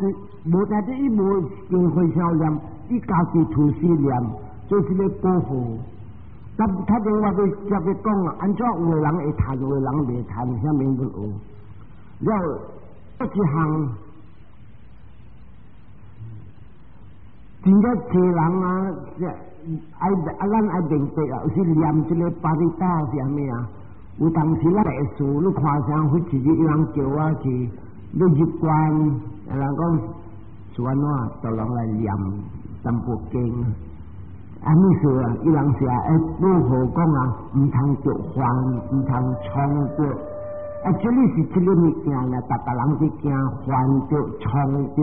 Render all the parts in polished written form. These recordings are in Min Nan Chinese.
對，無但止伊無經和尚念，伊家己廚師念，就是咧保護。但他另外個特別講啊，按怎有的人會趁，有的人袂趁，啥物不有。了，一項，真正濟人啊，愛啊，咱愛明白啊，有時念這個 paritta 是啥物啊？有當時咱會事，你看啥？佛一日有人叫我去，欲入關，人講是按怎，就攏來念淡薄經。啊，意思啊，伊人是啊，愛保護講啊，毋通著煩，毋通衝著。啊，這裡是這個物件啦，逐逐人去驚煩著、衝著，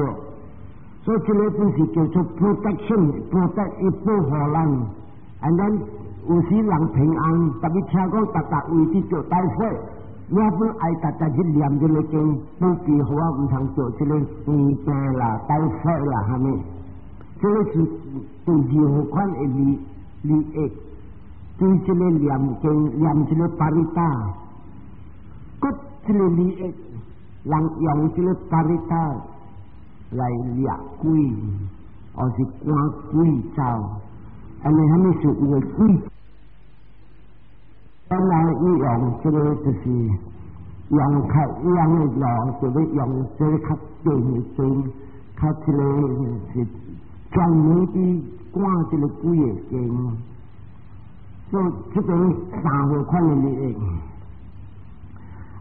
所以這個本是叫做 protection，protect 伊保護咱。啊，咱有時人平安，特別聽講逐逐位佇做大火，我本愛逐逐去念這個經，保庇予我毋通著這個病病啦、大火啦，蝦米？這個是對任何款的利利益，對這個念經念這個 paritta，閣這個利益，人用這個 paritta 來掠鬼，或是趕鬼走，按呢蝦米是有的鬼？本來伊用這個就是用較用的路，就欲用這個較近的經，較這個是專門佇趕這個鬼的經，所以這邊三個款的利益。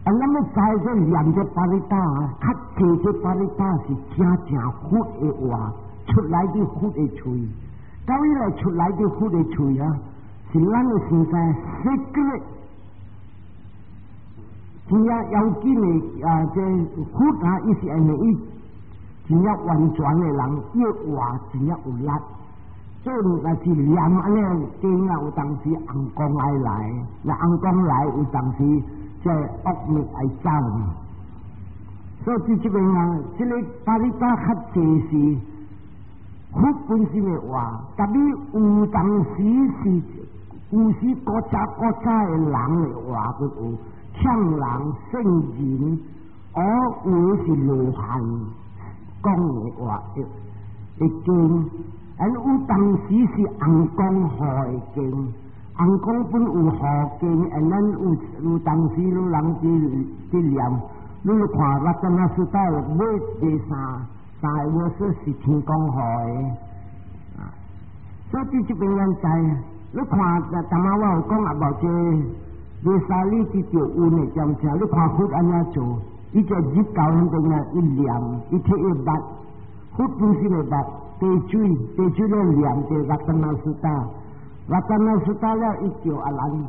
啊，咱欲知這念這 paritta，較濟這 paritta 是真正佛的話出來佇佛的喙，到尾來出來佇佛的喙啊，是咱的先生 secret，真正要緊的啊！這佛啊，伊是按呢伊真正完全的人，伊話真正有力。所以若是念按呢經啊，有當時尪公愛來，若尪公來有當時這惡物愛走。所以佇這邊啊，這個 paritta 較濟是佛本身的話，特別有當時是有時國家國家的人的話，閣有聖人聖人，而有的是羅漢講的話的經。and 有當時是尪公予的經，尪公本有予經，and 咱有有當時有人佇佇念，你看 Ratana Sutta 尾第三三個 verse 是天公予的，啊，所以佇這邊咱知，你看淡仔我有講啊，無這vesali佇著瘟的點聲，你看佛按怎做？伊就入到彼邊啊，伊念，伊摕伊目，佛本身的目。地水，地水咧念這 Ratana Sutta，Ratana Sutta 了，伊叫阿難，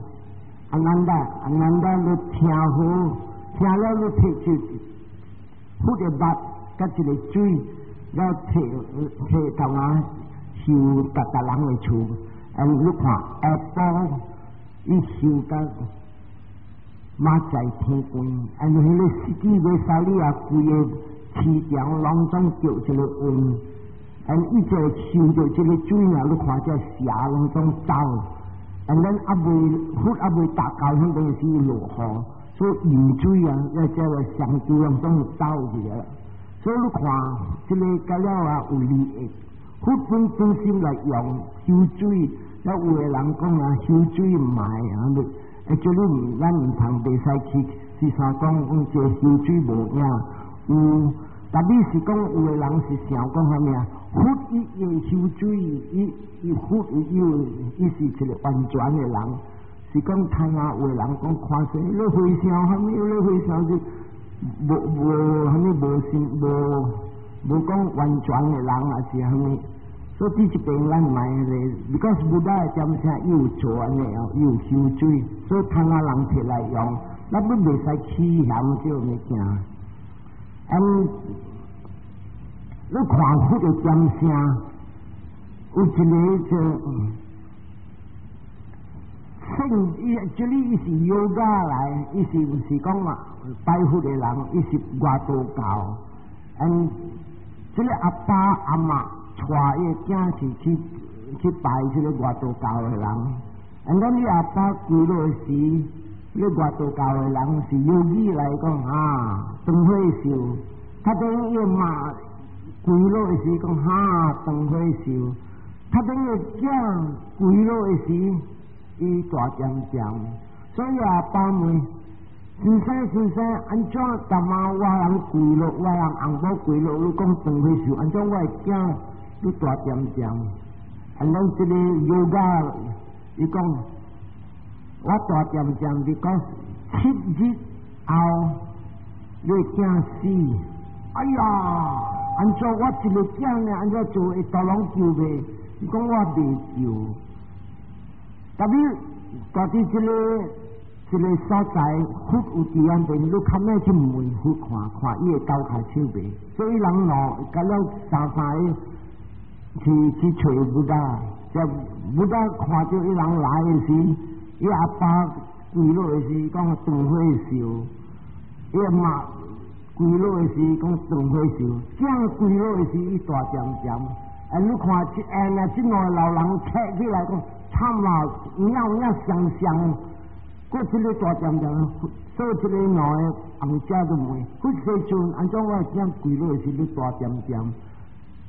阿難達，阿難達你聽好，聽了你摕去，佛的目，佮一個水，了摕摕到啊，收逐逐人的厝，啊，你看下晡，伊收到馬在天光，啊，彼個司機 Vesali 啊，規個市場攏總著這個瘟。啊！伊就受著這個水啊，你看這蛇攏總走。啊，咱猶未佛猶未達到彼陣時落雨，所以淹水啊，這個上帝攏總走去了。所以你看，這個甲了啊有利益，佛本本身來用修水，了有的人講啊，修水毋愛啊，你，這裡咱毋通袂使去，是啥講講這修水無影有。特別是講有的人是想講啥物啊？佛伊會修水，伊伊佛伊有伊是一個完全的人，是講聽啊有的人講看說，你和尚啥物？你和尚是無無啥物無信無無講完全的人，還是啥物？所以佇這邊咱莫咧，because Buddha 的點聲伊有做按呢哦，伊有修水，所以通啊人摕來用，咱閣袂使起嫌這物件。嗯，你看佛的點聲，有一個就聖，伊這裡伊是 yoga 來，伊是毋是講啊拜佛的人，伊是外道教。嗯，這個阿爸阿媽帶伊個囝是去去拜這個外道教的人。嗯，咱你阿爸歸落時，你外道教的人是 yogi 來講啊，當歲壽，他等於伊媽，跪落的時講哈斷火壽，頭頂的囝跪落的時，伊大點點，所以阿爸問先生先生，按怎逐馬我人跪落，我人翁某跪落，你講斷火壽，按怎我的囝你大點點？啊，咱這个 yoga，伊講我大點點，你講7日後你囝死，哎呀，按怎我一个囝呢？按怎做會都攏救袂？伊講我袂救，特別到佇這個所在，佛有佇遐邊，你較尾去問佛看看，伊會鬥跤手袂？所以人喏，佮了三三个去揣 Buddha，就 Buddha 看著伊人來的時，伊阿爸跪落的時講斷火壽，伊阿媽跪落的時講斷火壽，囝跪落的時伊大點點。啊！你看這按啊，這兩个老人扯起來講慘啦，有影有影相像，閣這个大點點，所以這个兩个翁仔就問佛世尊，按怎我囝跪落的時你大點點？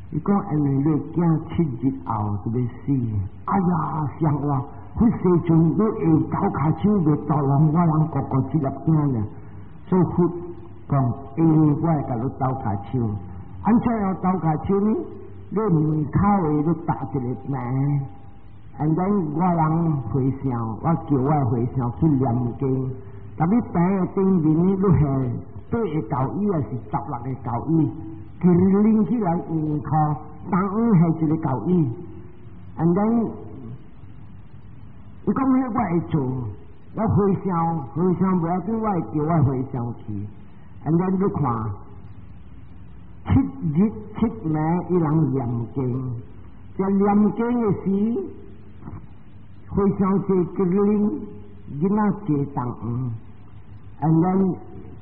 伊講因為你囝7日後就欲死。哎呀，相話佛世尊，你會鬥跤手袂倒人，我人個個這粒囝呢？所以佛講，欸，我會共你鬥跤手。按怎樣鬥跤手呢？你門口的你搭一个棚，and then 我人和尚，我叫我和尚去念經。特別棚的頂面呢，你下八个猴椅，抑是16个猴椅，佢拎起來5箍，當下一个猴椅。and then 伊講彼我會做，我和尚和尚無要緊，我會叫我和尚去。and then 你看，7日7暝，伊人念經，在念經的時，和尚坐吉林，囡仔坐東黃，and then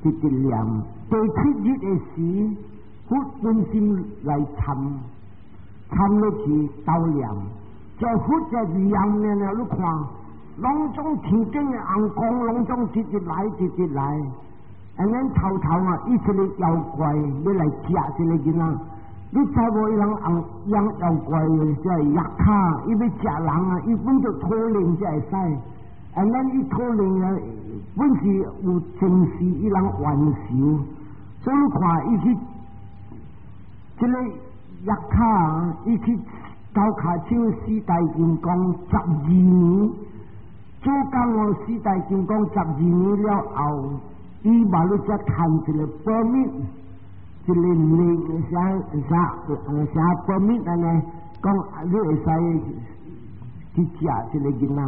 直直念。第七日的時，佛本身來參，參落去鬥念，在佛在念了了，你看，攏總天頂的紅光，攏總直直來，直直來。and then 頭頭啊，伊一个妖怪欲來食這个囡仔，你知無？伊人紅養妖怪的，這 yakkha，伊欲食人啊！伊本就討論才會使，and then 伊討論啊，本是有前世伊人冤仇，所以你看伊去這个 yakkha，伊去鬥跤手四大金剛十二年，做工哦，四大金剛十二年了後，伊嘛你才趁一个 permit，一个令啥啥啥 permit 按呢，講你會使去食這个囡仔。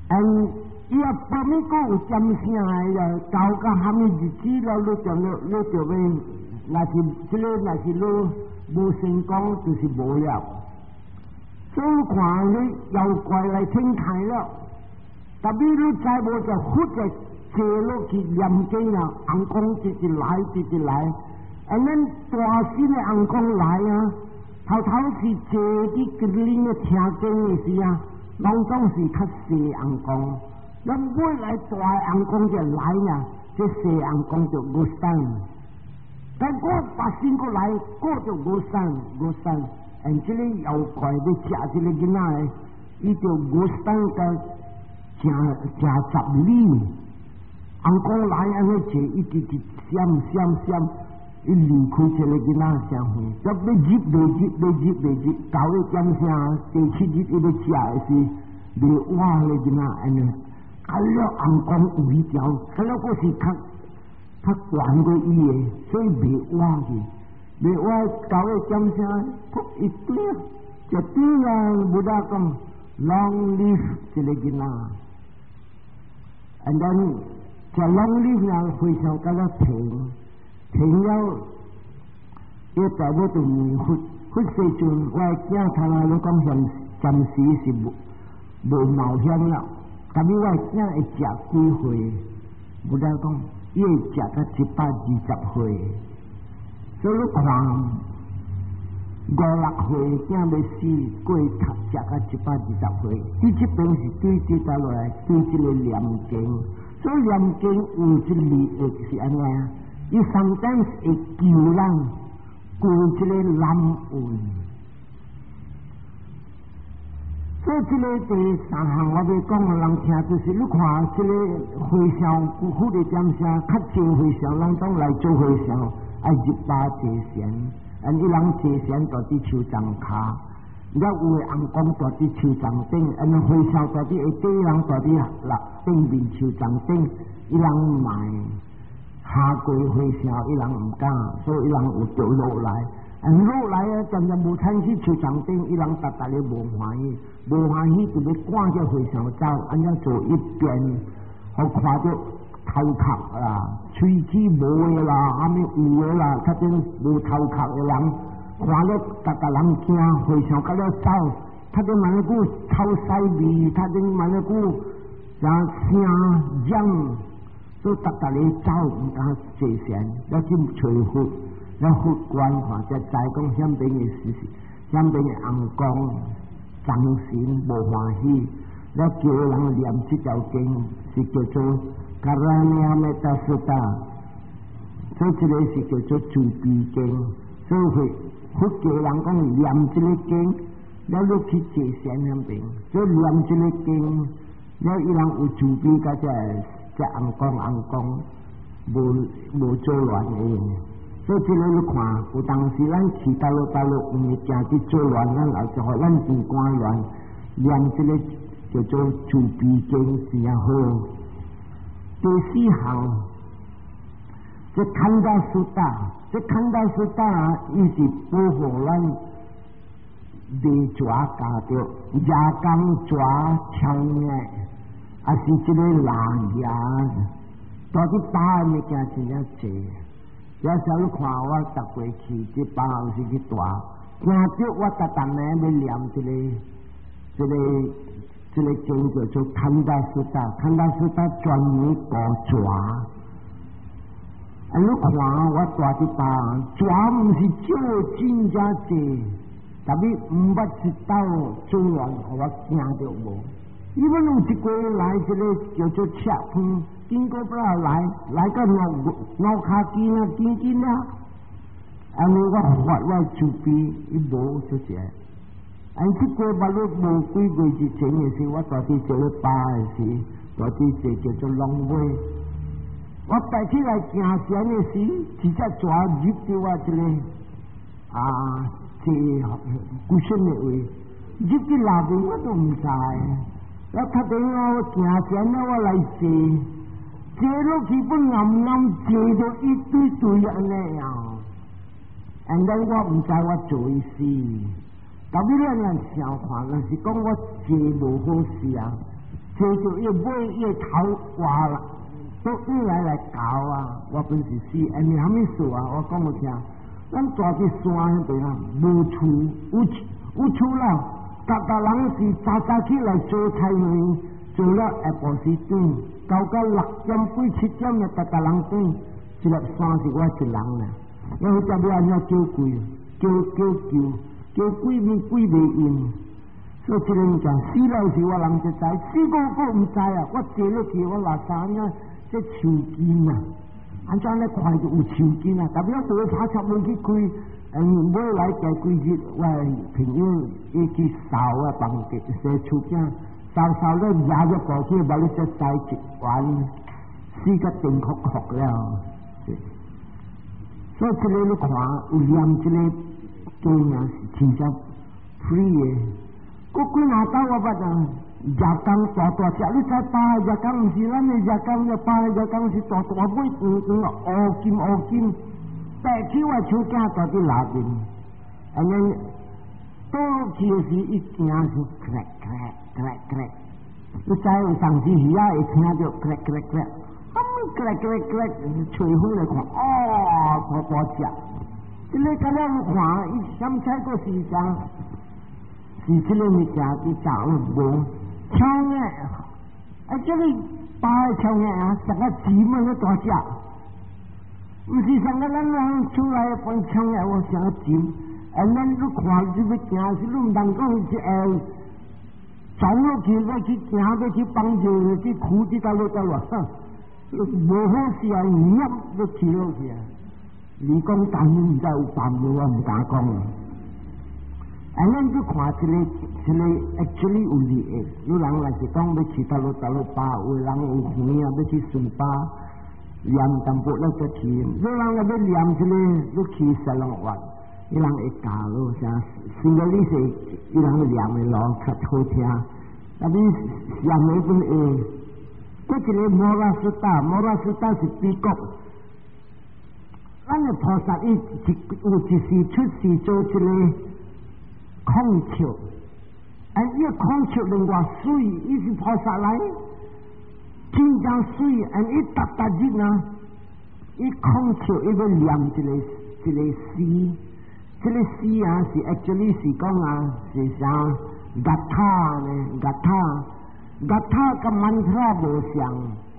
嗯，伊啊 permit 閣有點聲的，到到蝦米日子了，你就欲，若是這个若是你無成功，就是無了。所以看你妖怪來天開了，特別你知無就佛在坐落去念經啊，紅光直直來，直直來，and then 大聲的紅光來啊，頭頭是坐佇吉林的聽經的時啊，攏總是較細紅光，咱尾來大紅光就來啊，這細紅光就無散，但閣發生過來，閣就無散無散，and 這个妖怪欲食這个囡仔的，伊就無散甲成成10里，紅光來按呢坐，一直直閃閃閃，伊離開這个囡仔誠遠，才欲入袂入，欲入袂入，到一點聲，第七日伊欲食的時，袂活个囡仔按呢，啊了紅光圍條，啊了閣是較較懸過伊的，所以袂活去，袂活到一點聲，噗一斷，就斷啊！Buddha 講 long live 這个囡仔，and then 這 long live 呢，非常甲了停，停了，伊大尾就問佛，佛世尊，我的囝頭仔你講暫暫時是無無冒險了，但是我的囝會食幾歲？Buddha 講，伊會食到120歲，所以你看五六歲囝欲死，過食到120歲，佇這邊是對這搭落來，對這个念經，所以念經有一利益是按呢，伊 sometimes 會救人過這个難運。所以這个第三項我欲講予人聽，就是你看這个和尚佛的點聲，較濟和尚攏總來做和尚，愛入巴坐禪，按伊人坐禪蹛佇樹叢跤，了有的尪公蹛佇樹叢頂，按和尚蹛佇下底人蹛佇落頂面樹叢頂，伊人賣下過和尚，伊人毋敢，所以伊人有著落來。落來啊，漸漸無趁去樹叢頂，伊人逐逐咧無歡喜，無歡喜就欲趕這和尚走，按怎做一邊，予看著頭殼啦、喙齒無的啦，啥物有的啦，較陣無頭殼的人，看了逐逐人驚，和尚甲了走，較陣嘛呢久臭屎味，較陣嘛呢久像聲嚷，所以逐逐咧走，毋敢坐禪，了去揣佛。了佛觀看，才知講遐邊的事實，遐邊的尪公藏神無歡喜，了叫人念這條經是叫做 Karaniya Metta Sutta，所以這个是叫做慈悲經。所以會佛教人講念這个經，了你去坐禪遐邊，所以念這个經，了伊人有慈悲，佮這這尪公尪公無無做亂的。所以這个你看，有當時咱去佗落佗落，毋是行去做亂，咱後就予咱真趕亂，念這个叫做慈悲經真好。第四項，這 Khandha Sutta，這 Khandha Sutta，伊是保護咱袂蛇咬著，夜間蛇超嘅，抑是這个藍牙，蹛佇巴的物件真正濟。有時候你看我逐過去，這巴有時去蹛，聽著我逐逐暝欲念這个、這个、這个經叫做 Khandha Sutta，Khandha Sutta 專門顧蛇。啊，你看我蹛佇巴，蛇毋是少真正濟，但是毋捌一道做亂，予我驚著無。伊本有一個來，這个叫做赤風，經過不來，來到路路跤近啊，緊緊啊，按呢我發我慈悲，伊無出現。按這個捌了無幾個月之前的時，我蹛佇這个巴的時，蹛佇這叫做龍尾。我帶起來行禪的時，一隻蛇入佇我這个啊，這骨身的位，入佇內面我都毋知。我較電我行禪了，我來坐，坐落去本暗暗坐著一堆堆按呢啊！And then 我毋知我做死，特別咱人想看，若是講我坐無好勢啊，坐著伊尾伊頭歪啦，都轉來來搞啊！我本是死，因為啥物事啊？我講予聽，咱蹛佇山彼邊啊，無厝，有有厝啦。逐逐人是早早起來做菜園，做了下晡時轉，到到6點幾7點就逐逐人轉，這粒山是我一人啦。我彼只欲按怎叫鬼？叫叫叫叫鬼面鬼袂應，所以這个物件死了時我人就知，死過閣毋知啊！我坐落去我垃圾按怎這樹根啊，按怎咧看著有樹根啊？特別我無拍插門去開。嗯，尾來加幾日，我朋友伊去掃我房間，洗厝囝，掃掃了壓咗過去，把你才塞一丸，死甲電殼殼了。所以這个你看，有念這个經啊，是真正 free 的。閣幾若道我捌啊，夜工大大隻，你知巴的夜工毋是咱的夜工，的巴的夜工是大大尾長長烏金烏金。爬起我手囝蹛佇內面，按呢倒去的時，伊行是 crack crack crack crack，你知有當時魚仔會聽著 crack crack crack，啊 crack crack crack，吹風來看，哦，大大隻，這个敢若看，伊想起個是啥？是這个物件佇走無超嘅，啊，這个巴的超嘅啊，食個雞毛個大隻。毋是上個咱人出來放槍嘅，我想錢，啊，咱你看你欲行，是你毋通講是走落去欲去行，欲去幫助，去苦佇佗落佗落。無好勢啊，入都去落去啊！你講當然毋知有放無，我毋敢講。啊，咱去看這個這個 actually 有利益。有人若是講欲去佗落佗落巴，有人有耳啊，欲去順巴念淡薄了才去。有人若欲念這個，欲去沙龍灣，伊人會教咯，啥？新個你是伊人念的路較好聽，啊，你念的本會。閣一個摩拉斯達，摩拉斯達是美國。咱的菩薩伊一有一時出世做這個孔雀，啊，伊個孔雀另外媠，伊是菩薩來，真正媠，啊，伊逐逐日啊，伊孔雀伊欲念一個一個詩，這個詩啊是 actually 是講啊是啥？Gatha 呢？Gatha，Gatha 佮 mantra 無相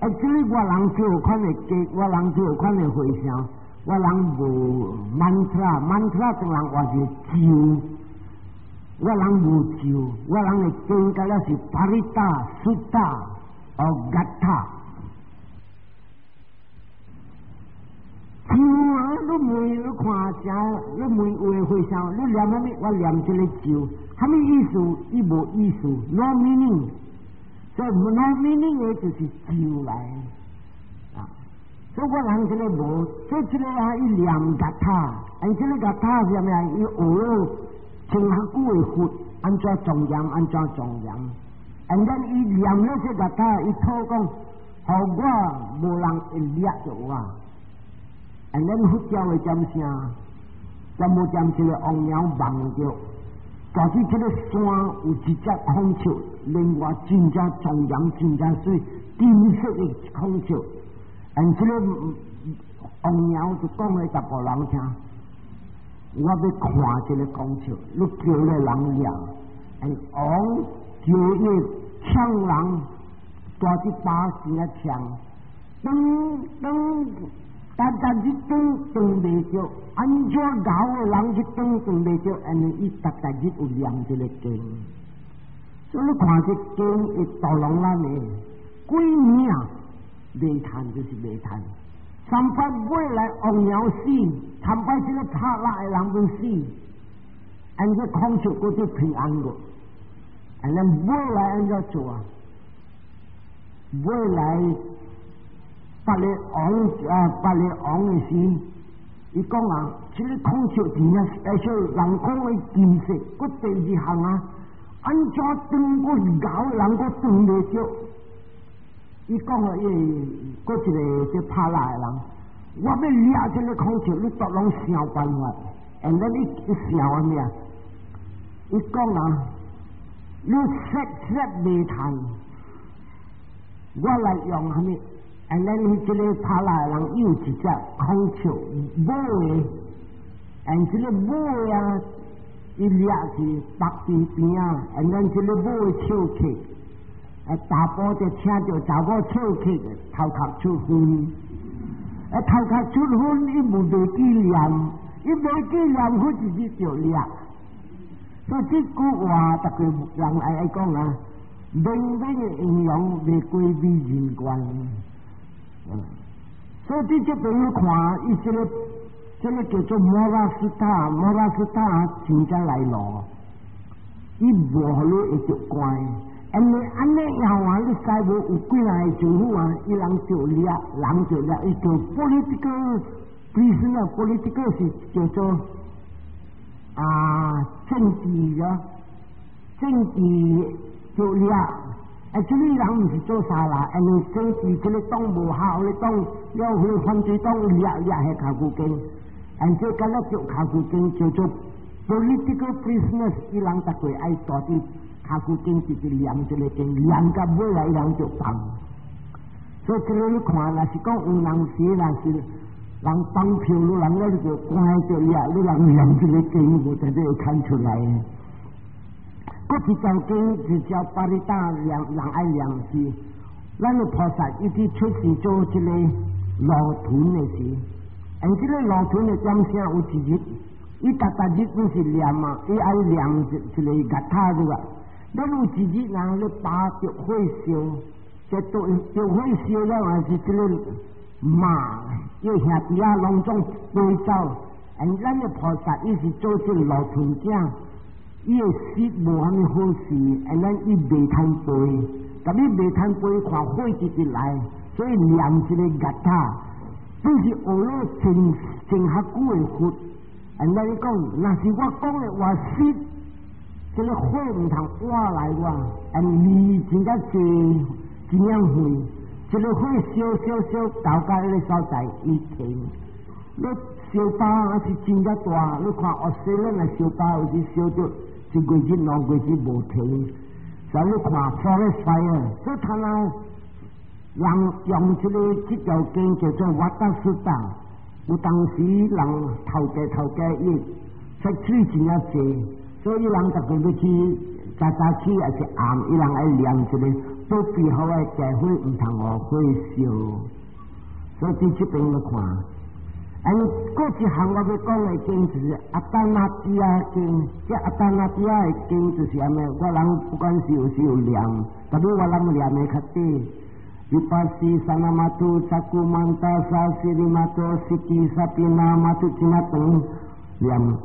，actually 我人做款的經，我人做款的回向。我人無 mantra，mantra 種人話是咒，我人無咒，我人的經甲了是 paritta、sutta 或 gatha。咒啊，你問你看啥？你問有的回向，你念啥物？我念這個咒，啥物意思？伊無意思，no meaning。所以 no meaning 的就是咒來。所以我人這個無，這這個啊，伊念 gatha，按這個 gatha 是啥物啊？伊學了千偌久的佛，按怎莊嚴，按怎莊嚴。按咱伊念了這 gatha，伊討講，予我無人會掠著我。按咱佛教的占啥？全部占這個王鳥夢著，但是這個山有一隻孔雀，另外真正莊嚴、真正媠金色的孔雀。按這個王鳥就講予查埔人聽，我欲看這個孔雀，你叫那人掠，按王叫伊槍人帶一把真正槍，當當逐逐日當當袂著，按怎𠢕的人去當當袂著，因為伊逐逐日有念這個經，所以你看這經會導攏咱的幾年。袂趁就是袂趁，三擺尾來王鳥死，三擺這個拍獵的人攏死，按這孔雀閣做平安個，按咱尾來按怎做啊？尾來別个王啊，別个王的時，伊講啊，這個孔雀真正 special，人講的金色，閣第二項啊，按怎斷閣𠢕的人閣斷袂著。伊講啊，伊閣一個這拍獵的人，我欲掠這個孔雀，你都攏想辦法。And then 伊伊想啥物啊？伊講啊，你說說袂趁，我來用啥物？And then 伊這個拍獵的人有一隻孔雀母的，and 這個母的啊，伊掠去北邊邊啊，and then 這個母的笑氣。啊，查埔就聽著查某笑氣，頭殼出粉，啊，頭殼出粉，伊無袂記念，伊袂記念，佢自己就掠。所以這句話，逐個人愛愛講啊，明明的形容袂過美人關。所以佇這邊你看，伊這個這個叫做摩拉斯塔，摩拉斯塔真正來路，伊無予你會著關。因為按呢樣啊，你知無有幾若个政府啊，伊人就掠，人就掠，伊叫 political prisoner，political 是叫做啊政治啊，政治就掠。啊，這個人毋是做啥啦，因為政治這個黨無效，那個黨了去反對黨掠掠去監獄間，按這敢若叫監獄間叫做 political prisoners，伊人逐個愛蹛佇監獄間直直念這個經，念到尾來伊人就放。所以這個你看，若是講有人時，若是人放票，你人咧就關著掠，你人念這個經，無就會看出來。閣一條經是叫 paritta 念，人愛念是，咱的菩薩伊佇出世做這個羅屯的時，因這個羅屯的點聲有一日，伊逐逐日攏是念啊，伊愛念一一個 gatha 對吧？咱有一日人咧拔著火燒，這都就火燒了，還是這個馬，伊兄弟仔攏總飛走。And 咱的菩薩伊是做這個路吞囝，伊的色無啥物好勢，and 咱伊袂通飛，但伊袂通飛，看火直直來，所以念這個樂塔，本是學了真真較久的佛。And 咱講，若是我講的話實，這個火毋通挖來我，and 離真正濟真正遠，這個火燒燒燒到到彼個所在，伊停。你燒包是真正大，你看澳洲人的燒包有時燒著一個月2個月無停。所以你看 forest fire，所以他那人用這個這條經叫做 Vatthasutta ，有當時人頭家頭家伊 factory 真正濟，所以人逐個欲去早早起抑是暗，伊人愛念這個保庇予我的家火毋通予火燒。所以佇這邊來看。And 閣一項我欲講的經就是阿達那提亞經，這阿達那提亞的經就是按呢，我人不管是有時有念，特別我人念的較短。Vipassi sanamatu cakkhu manta sa sirimatu siki sapina matu 真啊長念。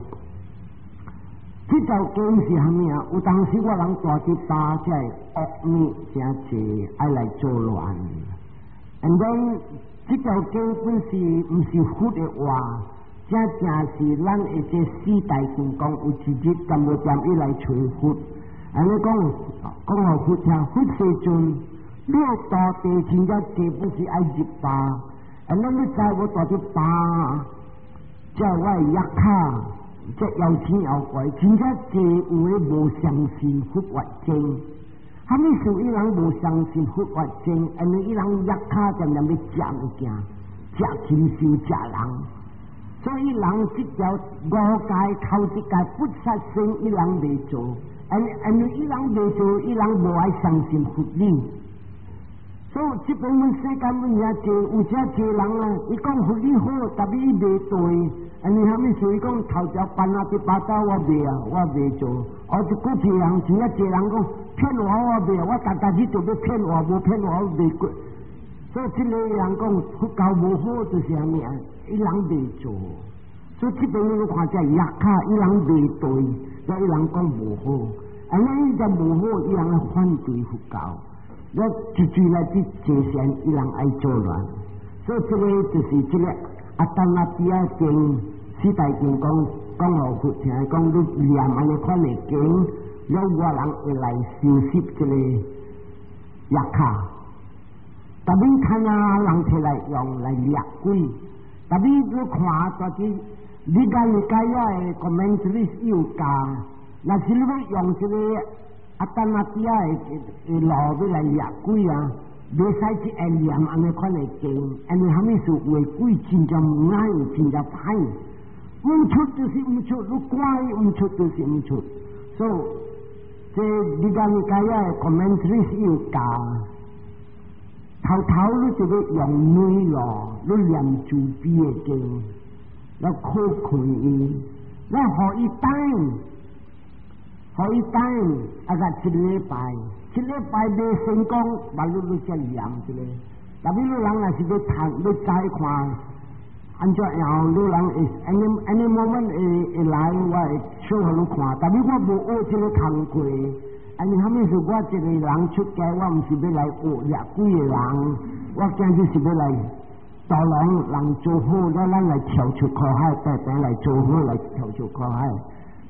這條經是蝦米啊？有當時我人住佇巴，這惡物誠濟，愛來作亂。And then 這條經本是毋是佛的話，正正是咱的這四大金剛有一日甘無掂伊來揣佛，按呢講講予佛聽，佛世尊，你大地真正濟本是愛入巴，按呢你知我住佇巴，這我的 yakkha，這妖精妖怪，真正濟有的無相信佛法經。蝦米事伊人無相信佛法經？因為伊人 yakkha 漸漸欲食物件，食禽獸，食人，所以人這條五戒頭一戒不殺生，伊人袂做。因為伊人袂做，伊人無愛相信佛理。所以這邊阮世間阮遐濟有遮濟人啊，伊講佛理好，但是伊袂對。因為蝦米事？伊講頭條辦啊，第八道我袂啊，我袂做。哦，這過濟人，真正濟人講騙我，我袂，我逐逐日做欲騙我，無騙我我袂過。所以這個人講佛教無好，就是蝦米啊？伊人袂做。所以這邊你看這 yakkha，伊人袂對，所以伊人講無好。按呢伊就無好，伊人來反對佛教。我一追來佇坐善，伊人愛作亂。所以這個就是這個阿達那提亞經，四大經講講予佛聽，講你念按呢款的經，了我人會來修習這個 yakkha。特別看啊，人提來用來掠鬼。特別你看，就是你講你解的 commentary 有教，若是你欲用這個阿達那提亞的路欲來掠鬼啊，袂使一下念按呢款的經，因為蝦米事？有的鬼真正歹，真正歹，毋出就是毋出，你趕伊毋出就是毋出。所以這你講你解的 commentary 有教，頭頭你就欲用女咯，你念慈悲的經，來苦困伊，來予伊等。予伊等，啊個一禮拜，一禮拜未成功，嘛你你才念一個。特別你人若是欲談欲再看，按怎樣？你人會 any moment 會會來，我會 show 予你看。特別我無學這個工課，因為蝦米事？我一個人出家，我毋是欲來學掠鬼的人，我今日是欲來導人人做好，了咱來跳出苦海，帶帶來做好來跳出苦海。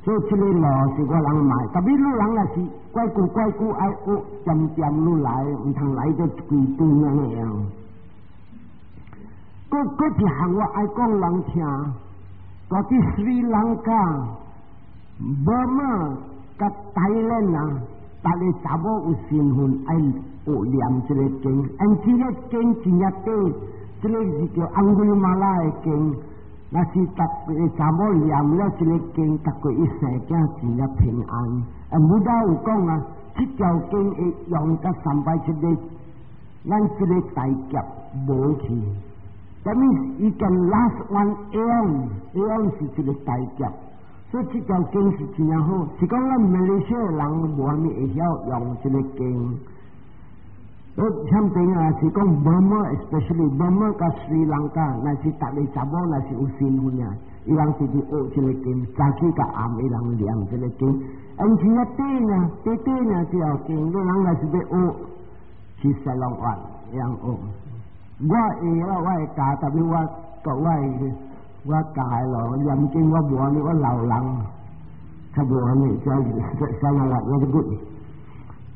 所以這個路是我人買，特別你人若是怪久怪久愛學，漸漸你來，毋通來得規堆按呢樣。閣閣一項我愛講人聽，住佇斯里蘭卡、burma 佮台灣啊，逐个查某有身份愛學念這個經，因這個經真正短，這個是叫安古里瑪拉的經。若是逐個查某念了這個經，逐個伊生囝真正平安。啊，Buddha 有講啊，這條經會用甲300七日，咱這個大劫無去。That means it can last one aeon，aeon 是一個大劫，所以這條經是真正好。是講咱馬來西亞人無啥物會曉用這個經。我相對啊是講 Burma，especially Burma 佮斯里蘭卡，若是逐个查某若是有身份啊，伊人直直學這個經，早起佮暗伊人念這個經。因此啊，短啊，短短啊，這個經，你人若是欲學，去雪隆灣會曉學。我會啦，我會教，特別我國外我教的咯，念經我無按呢，我老人較無按呢，這雪隆灣我就 good。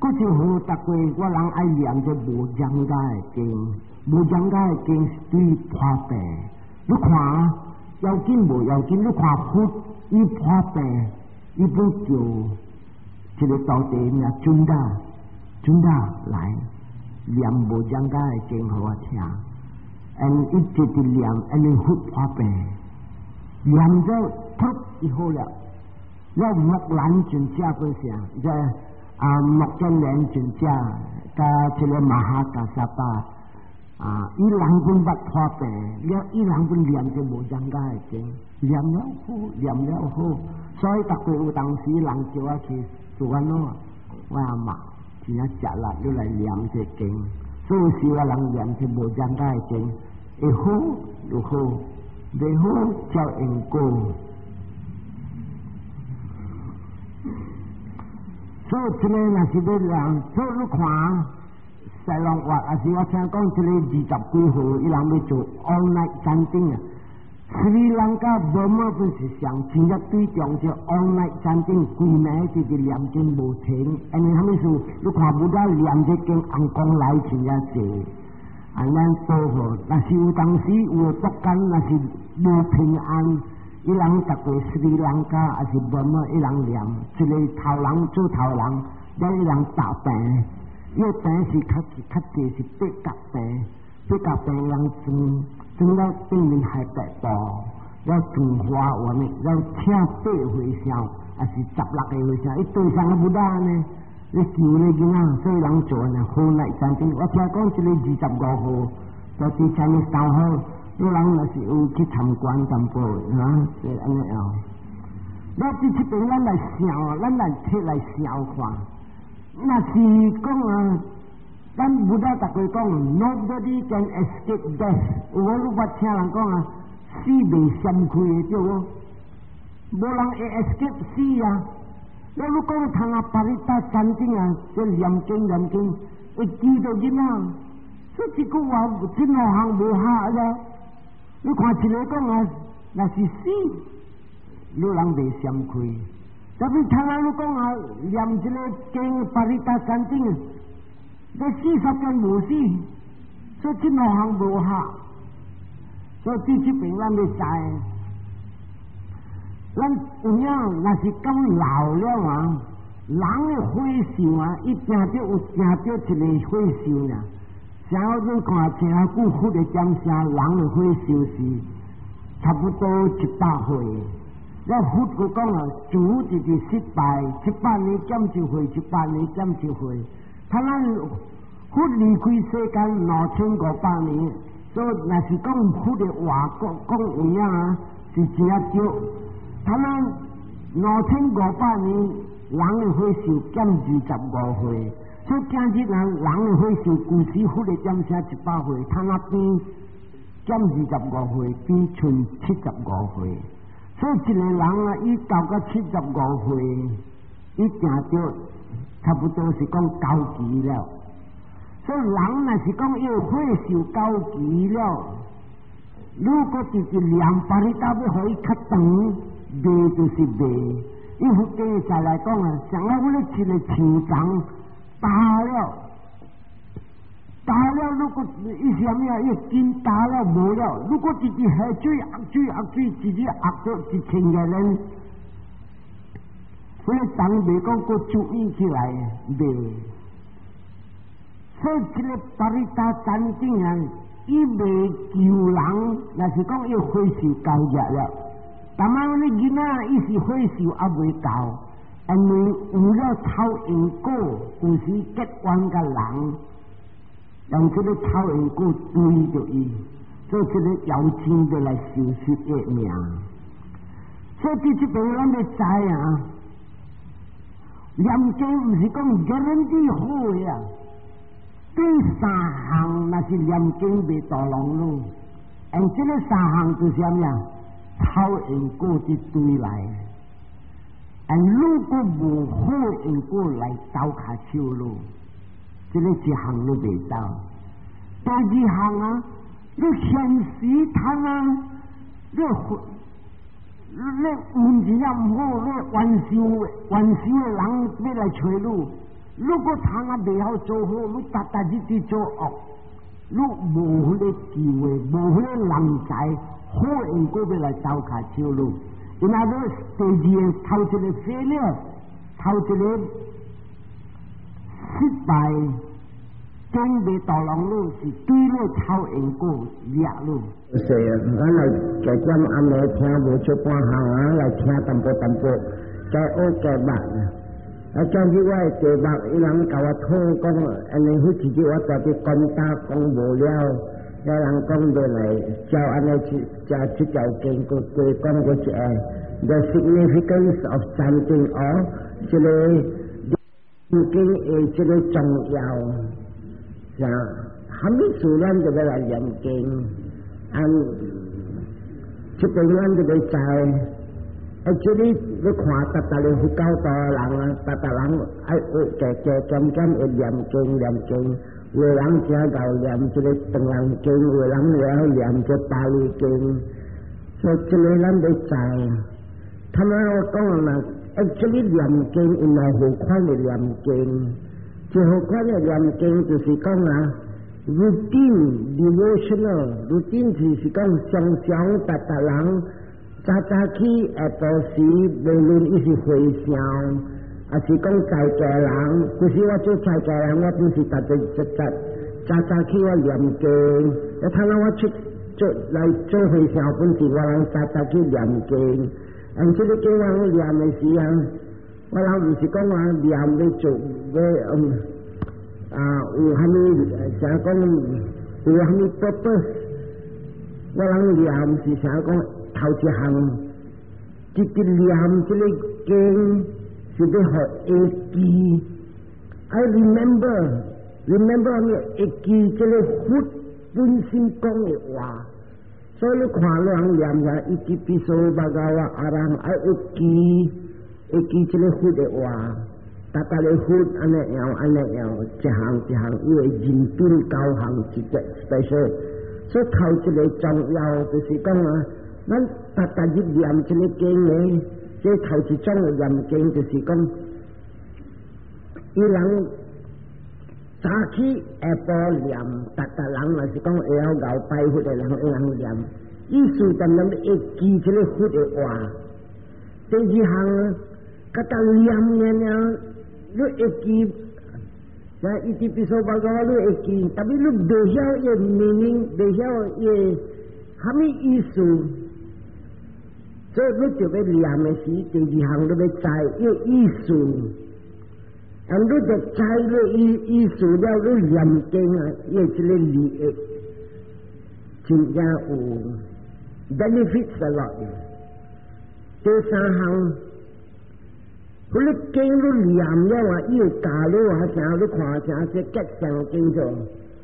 閣就好，逐個我人愛念這無量劫的經，無量劫的經是對破病。你看要緊無要緊？你看佛伊破病，伊欲叫這個徒弟名尊達，尊達來念無量劫的經予我聽。嗯，伊直直念，按呢佛破病，念咗噗伊好了。了木蘭尊者過啥？這啊目犍連尊者，佮這個瑪哈迦薩巴啊，伊人攏捌破病，了伊人攏念這無量劫的經，念了好，念了好，所以逐個有當時人叫我去做按怎，我阿媽真正食力，你來念這經，所以時我人念這無量劫的經，會好就好，袂好照因果。所以這個若是欲人，所以你看，西龍話，也是我聽講這個二十幾號，伊人欲做 all night chanting 啊。斯里蘭卡無麼本是上真正對重這 all night chanting，規暝直直念經無停。因為啥物事？你看 Buddha 念這經紅光來真正濟。啊，咱保護，若是有當時有國間，若是無平安。伊人逐個斯里蘭卡抑是無麼，伊人念一個頭人做頭人，了伊人大病，伊個病是較較濟是白甲病，白甲病人裝裝了頂面還白布，了裝花完了，請八和尚，抑是16個和尚，伊對上個 Buddha 呢？咧救咧囡仔，所以人做呢好難真正。我聽講這個25號，就佇啥物三號。你人若是有去參觀淡薄，啊，就按呢樣。了佇這邊咱來想，咱來摕來想看。若是講啊，咱 Buddha 逐個講，nobody can escape death。有無你捌聽人講啊？死袂閃開的對無？無人會 escape 死啊！了你講通啊，paritta chanting 啊，這念經念經，會記到囡仔。所以這句話這兩項無合了。你看一個講啊，若是死，你人袂閃開。特別聽人你講啊，念這個經 paritta chanting，你40天無死，所以這兩項無合。所以佇這邊咱欲知，咱有影若是講老了啊，人的歲數啊，伊定著有定著一個歲數呢。像你看，聽久佛的講聲，人的歲數是差不多100歲。了佛閣講啊，主就是失敗，100年減一歲，100年減一歲。他咱佛離開世間2500年，所以若是講佛的話，講講有影啊，是真對。他咱2500年，人的歲數減25歲。所以今日人人的歲數，舊時佛的點寫100歲，他那邊減二十五歲，變剩75歲。所以一個人啊，伊到到75歲，伊行著差不多是講到期了。所以人若是講伊歲數到期了，如果直直念 paritta 欲予伊較長，袂就是袂。以佛經實來講啊，像我咧一個樹叢焦了，焦了，如果伊啥物啊？伊根焦了無了。如果直直下水壓水壓水，直直壓到1000個人，所以當袂講閣注意起來袂。所以這個 paritta chanting 啊，伊袂救人，若是講伊歲數到額了。但係你囡仔伊是歲數猶未到，因為有了臭因果，有時結緣個人，用這個臭因果追著伊，所以這個妖精就來受失的命。所以佇這邊咱欲知啊，念經毋是講 guarantee 好的啊。對三項若是念經袂墮浪囉，and 這个三項就是啥物啊？臭因果佇對來，and 如果無好因果來鬥跤手囉，這个一項都袂走。第二項啊，你現時貪啊，你運氣也毋好，你冤仇冤仇的人欲來揣你。如果貪啊袂曉做好，你逐逐日佇做惡，你無彼个機會，無彼个人才，好因果欲來鬥跤手你。因為你第二個頭一个 failure，頭一个失敗，經袂墮浪你是對你臭因果掠你。是啊，咱來加減暗暝聽無小半項啊，來聽淡薄淡薄，該學該捌。啊，今日我的題目，伊人共我討講，按呢彼一日我蹛佇講打講無了，遐人講落來，照按呢去，照這條經閣加講過一下，The significance of chanting 哦，這个念經的這个重要，啥？啥物事咱就欲來念經，按這邊咱就欲知。啊，這裡你看，逐逐个佛教徒人啊，逐逐人愛學加加減減會念經念經，有的人誠𠢕念這个唐人經，有的人會曉念這巴利經，所以這个咱欲知。他們我講啦，actually 念經有兩好款的念經，一好款的念經就是講啊，routine devotional routine 就是講常常逐逐人。早早起下晡時，無論伊是和尚，抑是講在家人，其實我做在家人，我不是逐日逐日早早起我念經。啊，倘若我出做來做和尚，本是我人早早去念經。按這个經我念的時候，我人毋是講我念欲做欲啊有蝦米啥講有蝦米 purpose，我人念是啥講？頭一項，直直念這个經是欲予會記。I remember，remember 咩？會記這个佛本身講的話。所以你看人念下，伊ติปิโสภะคะวะอะระหัง，愛會記，會記這个佛的話。逐逐个佛按呢樣按呢樣，一項一項，伊會認準九項一個 special。所以頭一个重要就是講啊。咱逐逐日念這个經呢，這頭一種的念經就是講，伊人早起下晡念，逐逐人若是講會曉𠢕拜佛的人會曉念，意思當咱會記這个佛的話。第二項，佮當念念念，你會記，像伊ติปิโสภะคะวะ你會記，但是你袂曉伊 meaning，袂曉伊啥物意思。所以你就欲念的時，第二項你欲知伊意思，啊，你就知你意思了，你念經啊，伊這个利益真正有 benefits a lot。第三項，彼个經你念了啊，伊會教你啊，啥你看啥這吉祥經做，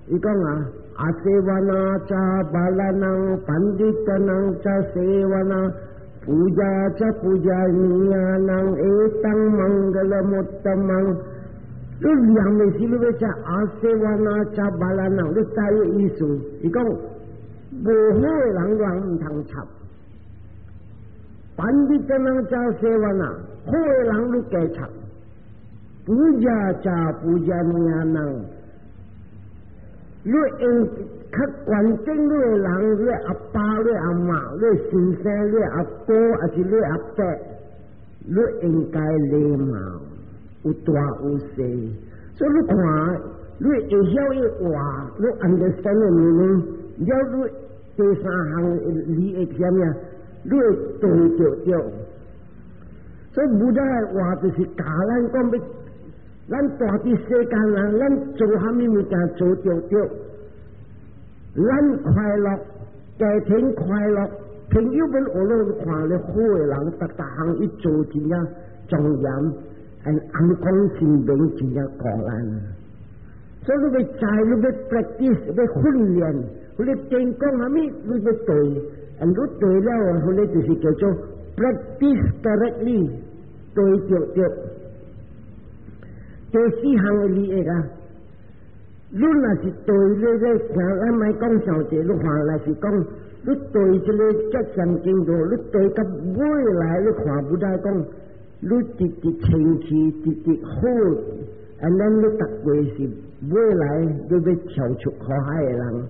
伊講啊。阿舍瓦那遮巴拉那班迪達那遮舍瓦那。पूजा च पूजनीयानां एतं मङ्गलमुत्तमं。你念的時，你欲知阿舍瓦那遮巴拉那，你知伊意思？伊講無好的人，人毋通插。班迪達那遮舍瓦那，好的人你加插。पूजा च पूजनीयानां，你應較關心你的人，你阿爸、你阿嬤、你先生、你阿哥，抑是你阿伯，你應該禮貌，有大有細。所以你看，你會曉伊話，你 understand 的 meaning，了你第三項利益啥物啊？你會對著著。所以佛的話就是教咱講欲，咱蹛佇世間人，咱做啥物物件做著著。咱快樂，家庭快樂，朋友們學攏看咧好的人，逐逐項伊做真正莊嚴，按安公心明真正顧咱。所以你欲知，你欲 practice，欲訓練，彼个經講啥物，你欲對，你對了，彼个就是叫做 practice correctly，對著對。第四項的利益啊，你若是對你咧聽，咱莫講傷濟，你看若是講你對這个結禪經道，你對到尾來，你看 Buddha 講，你直直清氣，直直好，and then 你逐過是尾來你欲跳出苦海的人，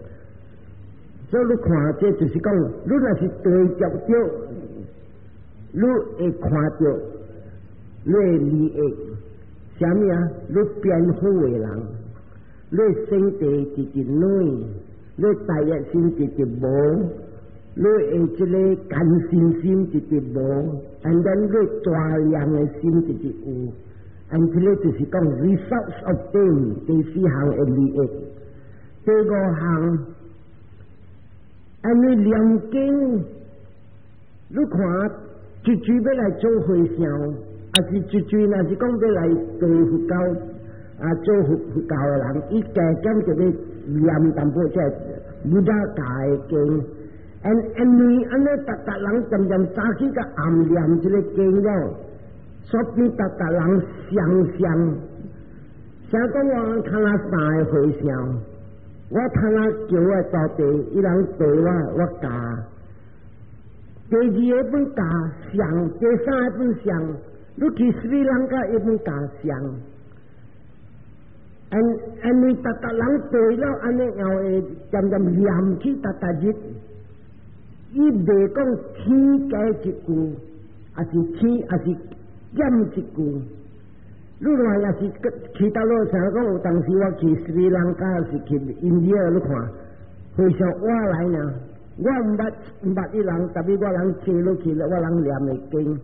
所以你看這就是講，你若是對著對，你會看著你的利益，啥物啊？你變好的人，你身體直直軟，你大業心直直無，你的這个甘心心直直無，and then 你大量的心直直有，and 這个就是講 results of them 第四項的利益，第五項，按你念經，你看一句欲來做和尚，抑是一句若是講欲來做佛教啊，做佛佛教的人，伊加減就欲念淡薄這 Buddha 教的經，and 因為按呢，逐逐人漸漸早起佮暗念這个經了，所以逐逐人相像，像講我看了三个和尚，我看了叫我徒弟，伊人對我，我教。第二个本教像，第三个本像，你去斯里蘭卡伊本教像。因為逐逐人對了，按呢後會漸漸念起逐逐日，伊袂講天加一句，抑是天，抑是減一句。你若也是去到落，像講有當時我去斯里蘭卡是去印度，你看，和尚我來呢，我毋捌毋捌伊人，特別我人坐落去了，我人念的經，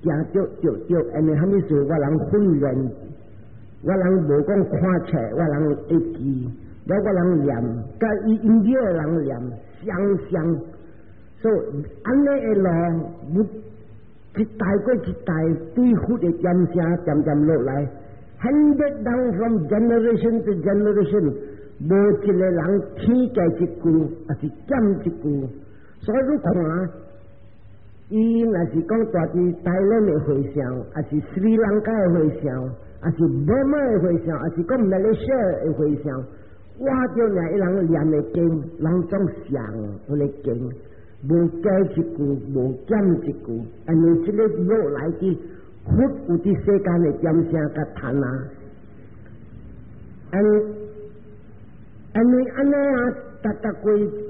行著著著，因為啥物事我人訓練，我人無講看冊，我人會記，了我人念，佮伊印度的人念相像，所以按呢的路，一代過一代對佛的點聲漸漸落來，handed down from generation to generation，無一个人添加一句，抑是減一句。所以你看，伊若是講住佇台灣的和尚，抑是斯里蘭卡的和尚，抑是burma的和尚，抑是講馬來西亞的和尚，我著爾伊人念的經，攏總像彼个經。無加一句，無減一句，因為這个落來的佛有佇世間的點聲佮談啊，因為按呢啊，逐逐過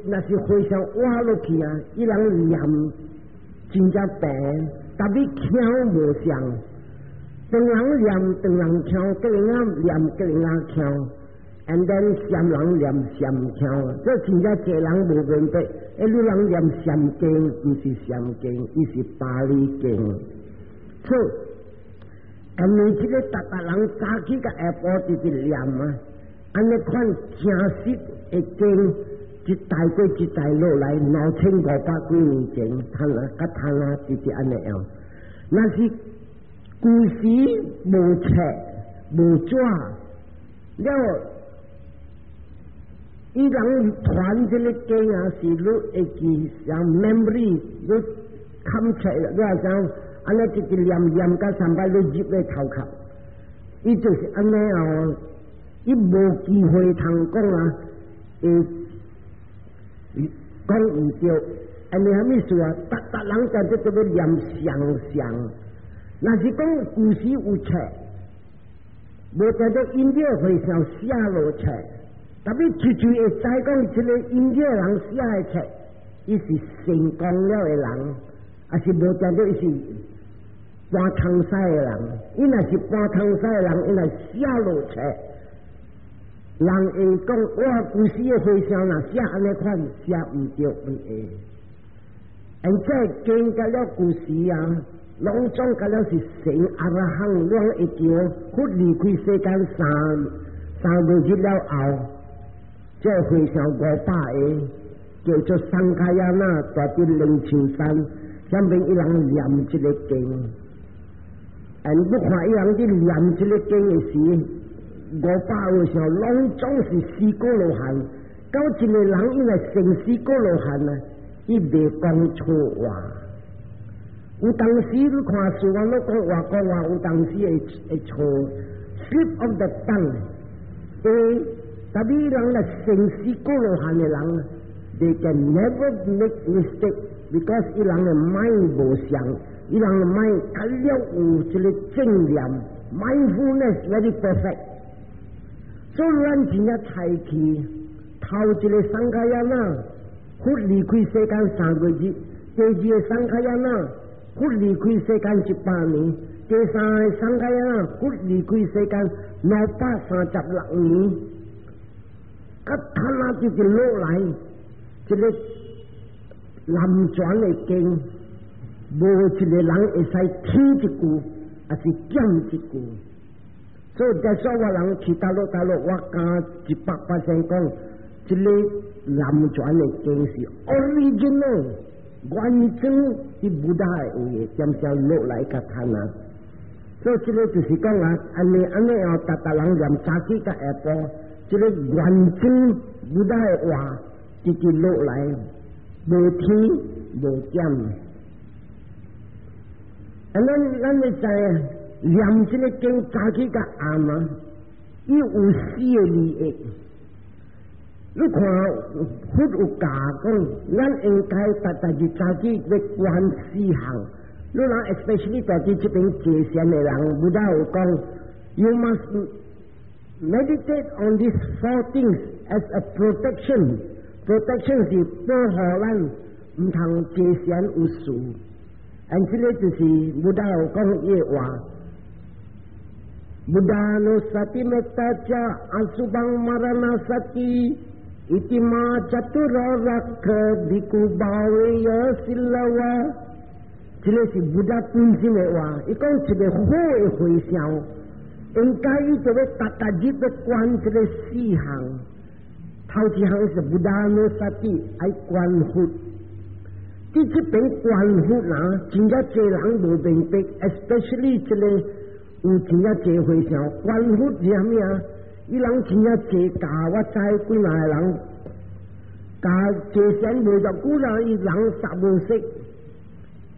若是和尚活落去啊，伊人念真正平，特別腔無相，長人念長人腔，各人念各人腔。and then 暹人念暹腔，這真正濟人無明白。欸，你人念暹經，毋是暹經，伊是巴利經。所以，因為這个逐逐人早起佮下晡直直念啊，按呢款誠實的經，一代過一代落來，2500幾年前，攤啊，佮攤啊，直直按呢樣。若是舊時無冊無紙了。伊人傳這个經啊，是你會記像 memory，你看冊，你也像按呢直直念念甲三擺，你入咧頭殼。伊就是按呢哦，伊無機會通講啊，會講毋對。按呢啥物事啊？逐逐人在這個欲念相像，若是講舊時有冊，無在這印度和尚寫落冊。特別絕對會知講，這个印度人寫的冊，伊是成功了的人，抑是無定做伊是搬湯屎的人。伊若是搬湯屎的人，伊若寫落冊，人會講哇，舊時的和尚若寫按呢款寫毋對，毋會。而這經過了舊時啊，攏總甲了是成阿羅漢，攏會叫佛離開世間3個月了後。這和尚500個，叫做桑卡亞那，住佇靈鷲山，上面伊人念這个經，and 你看伊人佇念這个經的時， 500個時候，攏總是四果羅漢。到一個人因為成四果羅漢啊，伊袂講錯話。有當時你看書，我攏講話講話，有當時會錯，slip of the tongue。特別人來成四果羅漢的人，they can never make mistake，because 伊人的 mind 無相，伊人的 mind 較了有這個正念，mindfulness very perfect。所以咱真正菜去，頭一個桑伽耶那，佛離開世間3個月；第二個桑伽耶那，佛離開世間100年；第三個桑伽耶那，佛離開世間236年。甲他那就是落來，這個南傳的經，無一個人會使聽一句，抑是講一句。所以，在說我人去大陸大陸，我敢100%講，這個南傳的經是 original，完整是 Buddha 的話，點聲落來共談啊。所以，這個就是講啊，按呢按呢哦，逐逐人念早起佮下晡。這個完整 Buddha 的話，直直落來，無添無減。啊，咱會知念這個經早起佮暗啊，伊有四個利益。你看佛有教講，咱應該逐逐日早起欲觀四項。你若 especially 在這邊坐禪的人，Buddha 有講，you must meditate on these four things as a protection. Protection 是保護咱毋通坐禪有事。按這個就是 Buddha 有講伊的話。Buddhanussati metta ca asubhaṃ maranasati iti ma caturo rakkha bhikkhu bhaveya sīlavā。這個是 Buddha 本身的話，伊講一個好的和尚，應該伊就欲逐逐日欲觀這個四項。頭一項是 Buddhanussati 愛觀佛。佇這邊觀佛啊，真正濟人無明白，especially 這個有真正濟和尚觀佛是啥物啊？伊人真正濟教，我知幾若個人教坐禪無偌久啦，伊人煞無識。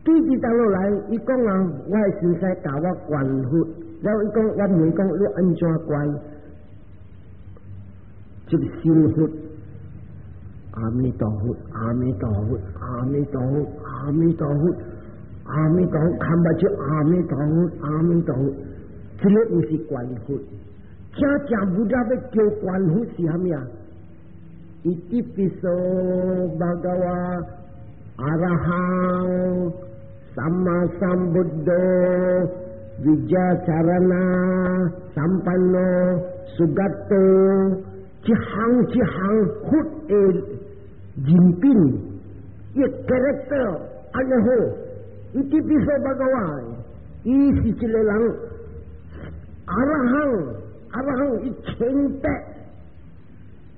對佇倒落來，伊講啊，我的先生教我觀佛，然後伊講，我問講你按怎觀？這個心佛，阿彌陀佛，阿彌陀佛，阿彌陀佛，阿彌陀佛，阿彌陀佛，看不就阿彌陀佛，阿彌陀佛，這個毋是觀佛。正正 Buddha 欲叫觀佛是啥物啊？伊ติปิโสภะคะวาอะระหังสัมมาสัมพุทโธวิชชาจรณะสัมปันโนสุคะโต一項一項佛的人品，伊 character 按呢好，伊ติปิโสภะคะวา，伊是一個人阿羅漢，阿羅漢伊清白，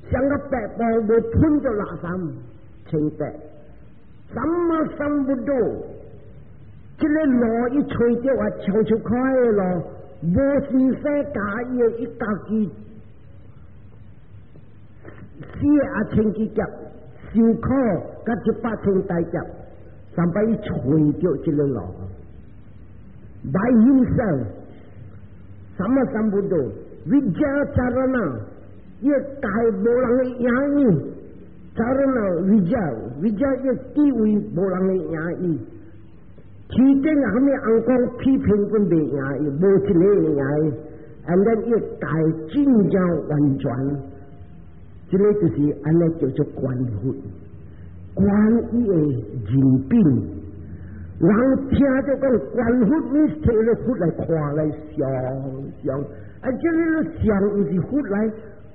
像個白布無噴著垃圾，清白。สัมมาสัมพุทโธ，這個路伊揣著啊，超出開的路，無先生教伊的，伊家己四個阿僧祇劫受苦，佮100千大劫，三擺伊揣著這個路。By himself，สัมมาสัมพุทโธ，วิชชาจรณะ，伊界無人會贏伊。จรณะวิชชา，วิชชา伊智慧無人會贏伊。天頂啊，啥物紅光批評阮袂贏伊，無一個會贏伊。And then 伊界真正完全，這個就是按呢叫做觀佛，觀伊的人品。人聽著講觀佛，你摕個佛來看來想想，啊，這個想毋是佛來，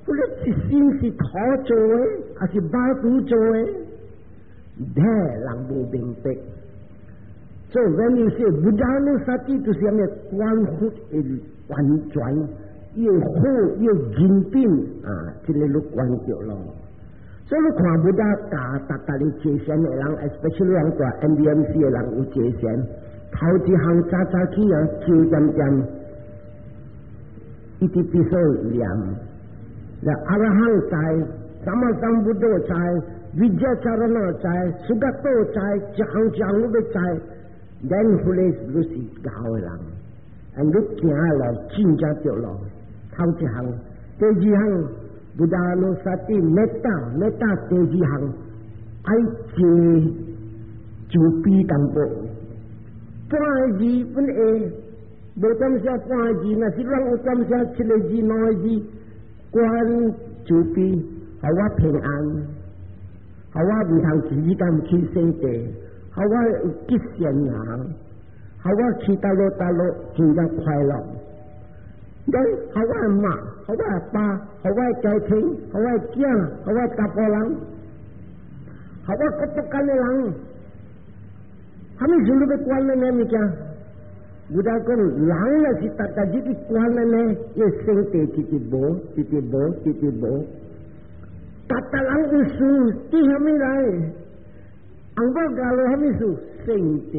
佛的一身是土做的，抑是肉骨做的？這人無明白。所以，when you say Buddhanussati，就是啥物觀佛的完全，伊好，伊人品啊，這個你觀著咯。所以你看 Buddha 教逐逐日坐禪的人，especially 人住 NDMC 的人有坐禪，頭一項早早起啊，坐點點，伊直必須念。那阿羅漢知，三藐三菩提知，Vidyacarana 知，Sugato 知，一項一項攏欲知，然後咧你是𠢕的人，啊，你行路真正著路。頭一項，第二項，Buddhanussati metta metta，第二項愛坐慈悲淡薄，半個字本會，無點寫半個字，若是咱有點寫七個字、兩個字，觀慈悲，予我平安，予我毋通一日間去洗地，予我有吉善人，予我去佗落佗落真正快樂。咱予我的媽，予我的爸，予我的家庭，予我的囝，予我的查埔人，予我各國間的人，啥物事你欲觀按呢物件？Buddha 講，人若是逐逐日去觀按呢，伊性地直直無，直直無，直直無。逐逐人有事，佇啥物來？翁某嫁落啥物事？性地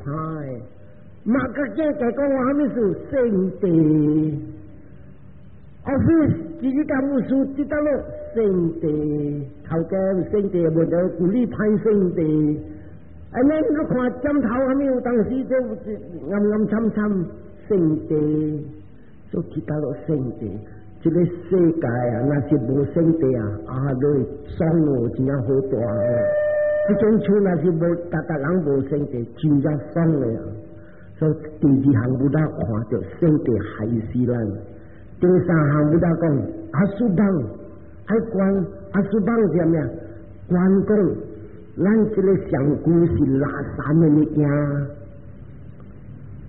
歹。媽佮囝家講話啥物事？性地。Office 自己幹有事，佇佗落性地，頭家性地無就鼓勵歹性地。按呢，你看枕頭啥物有當時就暗暗慘慘性地，所以佗落性地。這個世界啊，若是無性地啊，啊，你爽哦，真正好大哦。這種厝若是無逐逐人無性地，真正爽的啊。所以第二項 Buddha 看著性地害死咱。第三項 Buddha 講阿素枋，愛觀阿素枋是啥物啊？觀講咱這個身軀是垃圾的物件，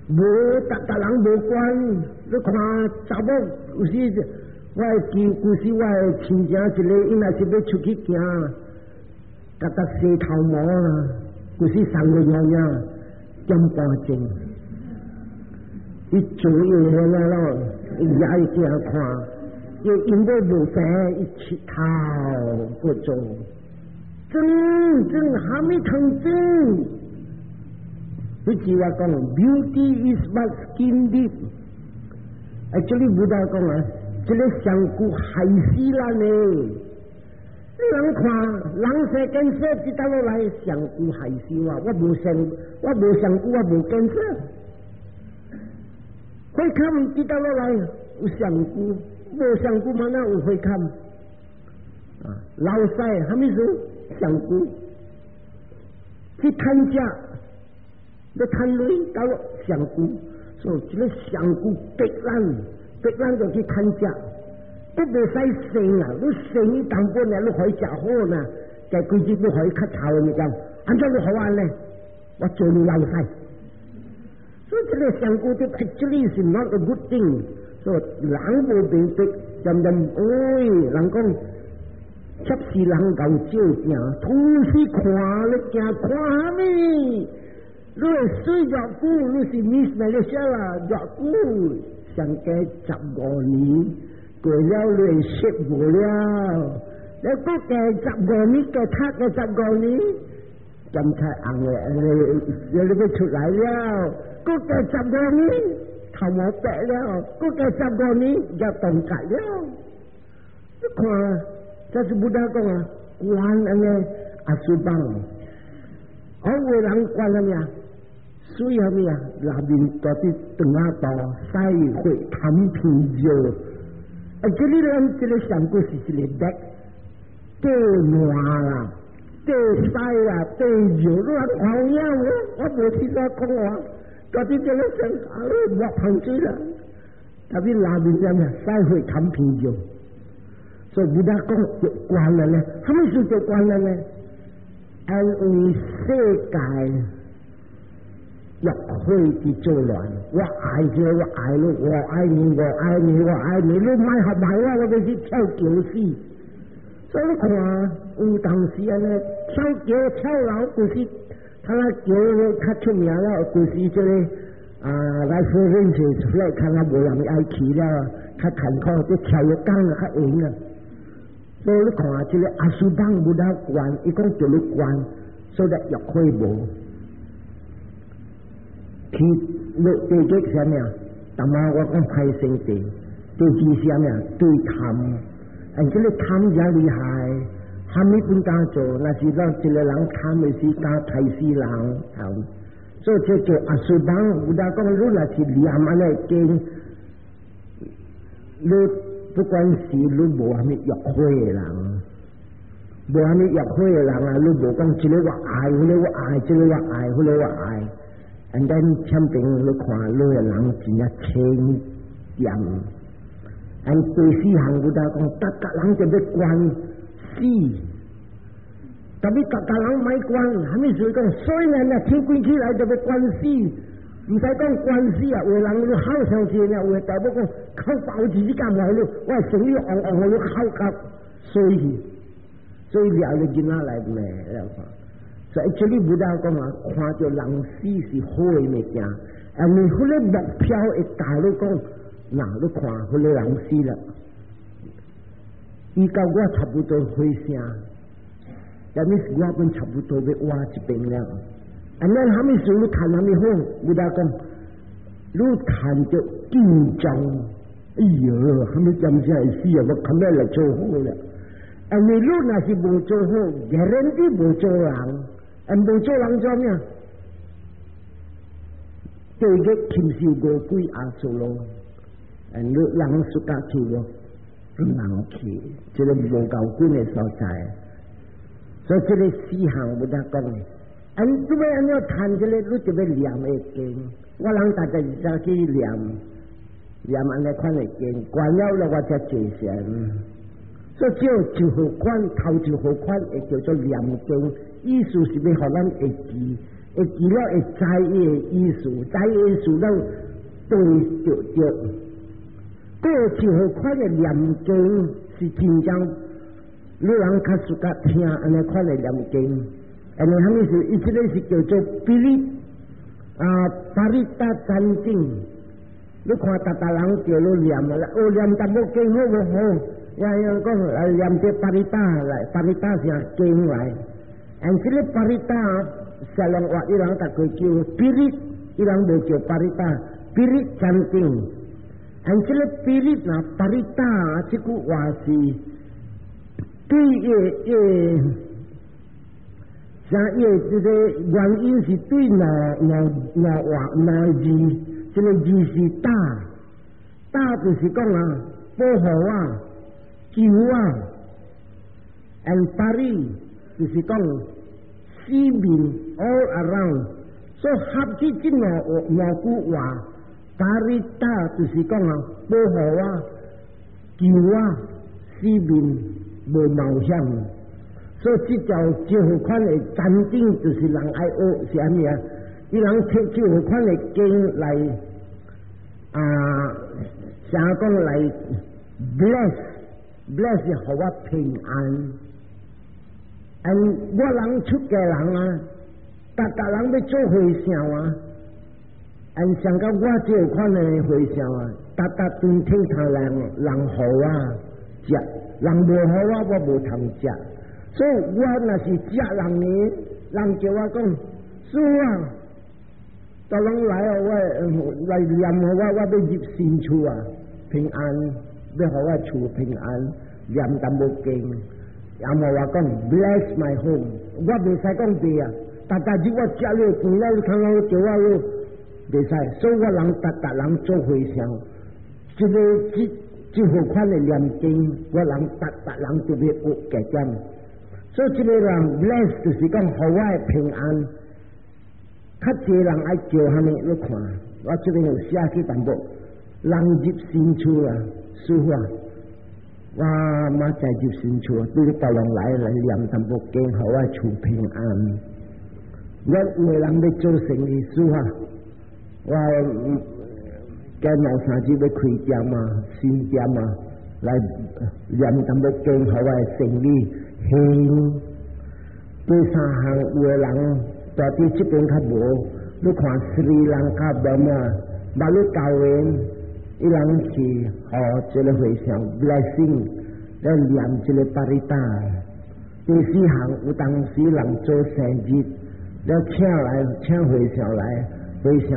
無逐逐人無觀。你看查某有時，我會記舊時我的親戚一個，伊若是欲出去行，逐逐洗頭毛啊，舊時送個娘娘點半鐘，伊做伊個了，伊也會驚看，伊因為無病，伊剃頭不做，妝妝啥物通妝？彼句話講，Beauty is but skin deep。Actually Buddha 講啊，這個身軀害死咱的。你人看，人生見色一倒落來，身軀害死我，我無身，我無身軀，我無見色。血坎一倒落來有身軀，無身軀嘛哪有血坎？啊，老屎啥物事？身軀去趁食，欲趁鐳到身軀，所以這個身軀逼咱，逼咱就去趁食。都袂使生啊！你生伊淡薄呢，你予伊食好呢，加規日你予伊較臭的物件，按怎你予按呢？我做你老細。所以這個身軀就 actually 是 not a good thing。所以人無明白，漸漸哎，人講恰是人𠢕照鏡，同時看你驚看啥物？你會水偌久？你是 Miss Malaysia 啦，偌久？上加15年。過了你會識無了，你閣加十五年，加讀個十五年，檢查紅的，你你欲出來了，閣加十五年，頭毛白了，閣加十五年，就凍結了。你看，這是 Buddha 講啊，觀按呢阿素枋，好有人觀啥物啊？水啥物啊？內面到底腸仔肚、屎血、痰便尿。啊！這裡咱這個上古是一個 bag，底爛啦，底屎啊，底尿，你看有影無？我無聽我講話，到底這個上啊，抹香水啦。特別內面啥物屎血痰便尿，所以 Buddha 講就觀了呢，啥物事就觀了呢？因為世界欲火佇作亂，我愛這，我愛你，我愛你，我愛你，我愛你，你莫合埋我，我欲去跳橋死。所以你看，有當時按呢跳橋跳樓，就是他那橋較出名了，就是這個啊，Raffles 出來看下無人愛去了，較艱苦，這跳落江較閒啊。所以你看，這個阿素枋 Buddha 觀，伊講著你觀，所以欲火無。去落地獄啥物啊？逐擺我講歹性地，第二是啥物啊？對貪，啊，這個貪真厲害，啥物本敢做，若是講一個人貪的時，敢刣死人，貪。所以這叫 asubha，有當講你若是念按呢經，你不管是你無啥物欲火的人，無啥物欲火的人啊，你無講這個我愛，彼個我愛，這個我愛，彼個我愛，and then 前邊你看你的人真正清掂。按第四項有當講，逐逐人就欲觀死，特別逐逐人莫觀，啥物事講？所以呢，天關起來就欲觀死，毋使講觀死啊！有的人你好相信啊，有的大某講哭包子你幹嘛？你我生意旺旺，你哭甲衰去，所以掠你囡仔來罵了看。所以這裡無當講啊，看著人死是好的物件，因為彼個目標會教你講。嗱，你看，彼個人死了，伊佮我差不多歲數，但是我本差不多欲活這邊了。啊，咱啥物事你看啥物好？有當講，你看著緊張，哎喲，啥物點子會死啊？我看欲來做好了。因為你若是無做好，guarantee 無做人，啊，無做人做咩？地獄禽獸餓鬼阿修羅。你人暑假去無？毋通去，這個無夠久的所在。所以這個四項無得講的。啊，你欲按怎談這個，你就欲念的經。我人逐逐日去念，念按呢款的經，關了了我才坐禪。所以只有一號款，頭一號款會叫做念經，意思是欲予咱會記，會記了會知伊的意思，知伊意思咱對著著。過一號款的念經是真正，你人較適合聽按呢款的念經。按呢啥物事？伊這個是叫做 pirith 啊，paritta chanting。你看逐逐人叫你念啊，哦，念淡薄經好無好？呀呀講來念這 paritta 來，paritta 是經來。按這個 paritta，沙龍話伊人逐個叫 pirith，伊人無叫 paritta，pirith chanting。按這個 pirith 若 paritta，這句話是對伊伊，像伊這個原因是對兩兩兩話兩字，這個字是塔，塔就是講啊，保護啊，救啊，and pari 就是講四面 all around，所以合起這兩兩句話，paritta 就是講啊，保護啊，救啊，四面無冒險。所以這條這款的 chanting 就是人愛學是按呢啊？伊人提這款的經來啊，想講來 bless，bless 是予我平安。嗯，我人出家人啊，逐逐人欲做和尚啊，嗯，像講我這款的和尚啊，逐逐頓聽頭人人予我食，人無予我，我無通食。所以我若是食人呢，人叫我講師父啊，逐攏來哦，我來念予我，我欲入新厝啊，平安，欲予我厝平安，念淡薄經，然後我講 bless my home，我袂使講白啊，逐逐日我食了飯了，你看我叫我咯，袂使，所以我人逐逐人做和尚，這個這這號款的念經，我人逐逐人都欲學加減。所以這個人 bless 就是講予我的平安。較濟人愛叫啥物？你看，我這邊有寫起淡薄，人入新厝啊，師父啊，我明仔入新厝，對大龍來來念淡薄經，予我厝平安。我有的人欲做生意，師父啊，我今兩三日欲開店啊，新店啊，來念淡薄經，予我的生意興。第三項有的人在佇這邊較無，你看斯里蘭卡無嘛？馬魯高原，伊人是予這個和尚 blessing 來念這個 paritta。第四項有當時人做生日，了請來請和尚來，和尚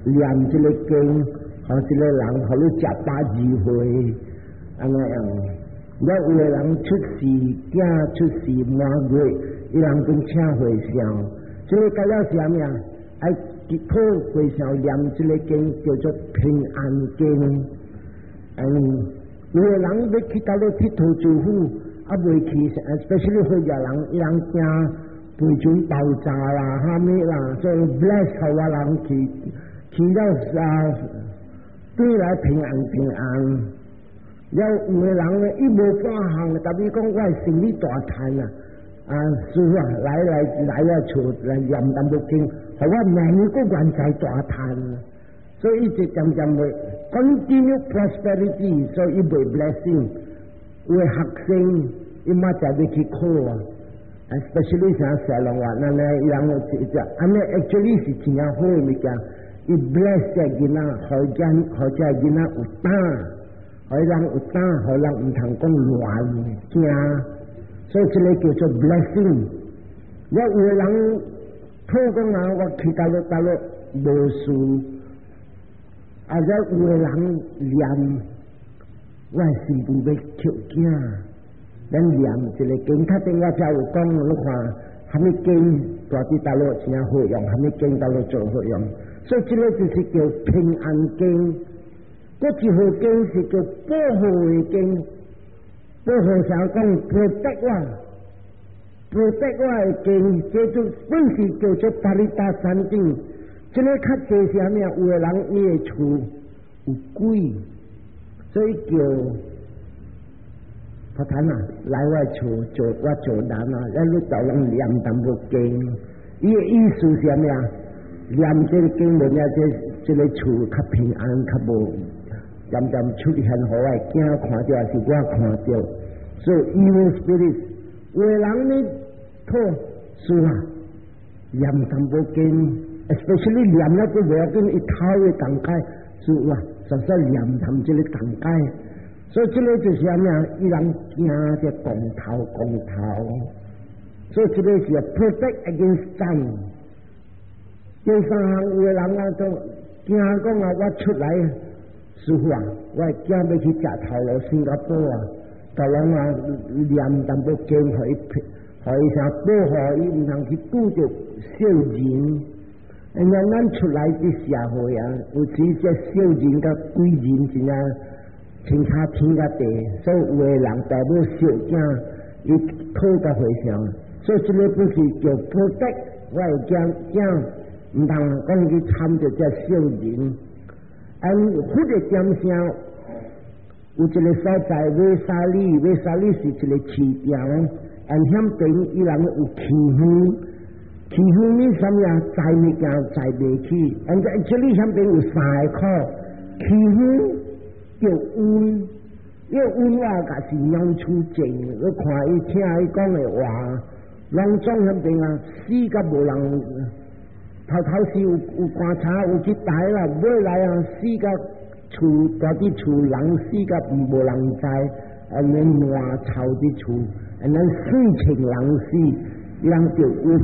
念這個經，予予這個人，予你食120歲，按呢樣。了有的人出世，囝出世滿月，伊人攏請和尚。這個到了是啥物啊？愛討和尚念這個經叫做平安經。有的人欲去佗落𨑨迌師傅，啊袂去，especially 好額人，伊人驚飛船爆炸啦，啥物啦，所以 bless 予我人去，去了啊，轉來平安平安。了有的人呢，伊無半項，特別講我生意大趁啊，啊師傅啊，來來來我厝來念淡薄經，予我明年閣原財大趁。所以伊就漸漸會 continue prosperity，所以伊袂 blessing。有的學生伊嘛才欲去考啊，especially 像小龍話，咱呢伊人一只，按呢 actually 是真正好的物件，伊 bless 這囡仔，予囝予這囡仔有膽，予人有膽，予人毋通講亂驚，所以這個叫做 blessing。了有的人討講啊，我去佗落佗落無事，啊，了有的人念我新婦欲抾囝，咱念一個經，較頂我才有講，你看，啥物經蹛佇大陸真好用，啥物經大陸做好用，所以這個就是叫平安經。閣一號經是叫保護的經，保護啥講 protect 我，protect 我的經，這就本是叫做 paritta 三頂。這個較濟是啥物啊？有的人伊的厝有鬼，所以叫佛壇啊，來我厝做我做人啊，咱你就攏念淡薄經。伊的意思是啥物啊？念這個經文啊，這個厝較平安，較無漸漸出現，予我的囝看著，還是我看著。所以 evil spirit，有的人呢，討師啊，念淡薄經，especially 念了閣無要緊，伊頭會動解，師啊，實實念談這個動解。所以這個就是啥物啊？伊人驚這降頭降頭，所以這個是 protect against 戰。第三項有的人啊，都驚講啊，我出來師傅啊，我驚欲去食頭路新加坡啊，共人啊念淡薄經，予伊予伊啥保護伊，毋通去拄著小人。因為咱出來佇社會啊，有時這小人佮鬼人真正天差天佮地，所以有的人爸母小囝，伊討共和尚，所以這個不是叫 protect 我的囝囝，毋通講去參著這小人。按佛的點聲，有一個所在衛沙利，衛沙利是一個市場，按遐邊伊人有起園，起園你啥物啊？載物件載袂起，按這裡遐邊有三個苦，起園叫瘟，因為瘟我甲是鳥鼠症，你看伊聽伊講的話，攏總遐邊啊死甲無人，頭頭是有觀察有去抬啦，尾來啊死甲厝蹛佇厝人死甲無人知，按呢爛臭佇厝，按呢四千人死，人就有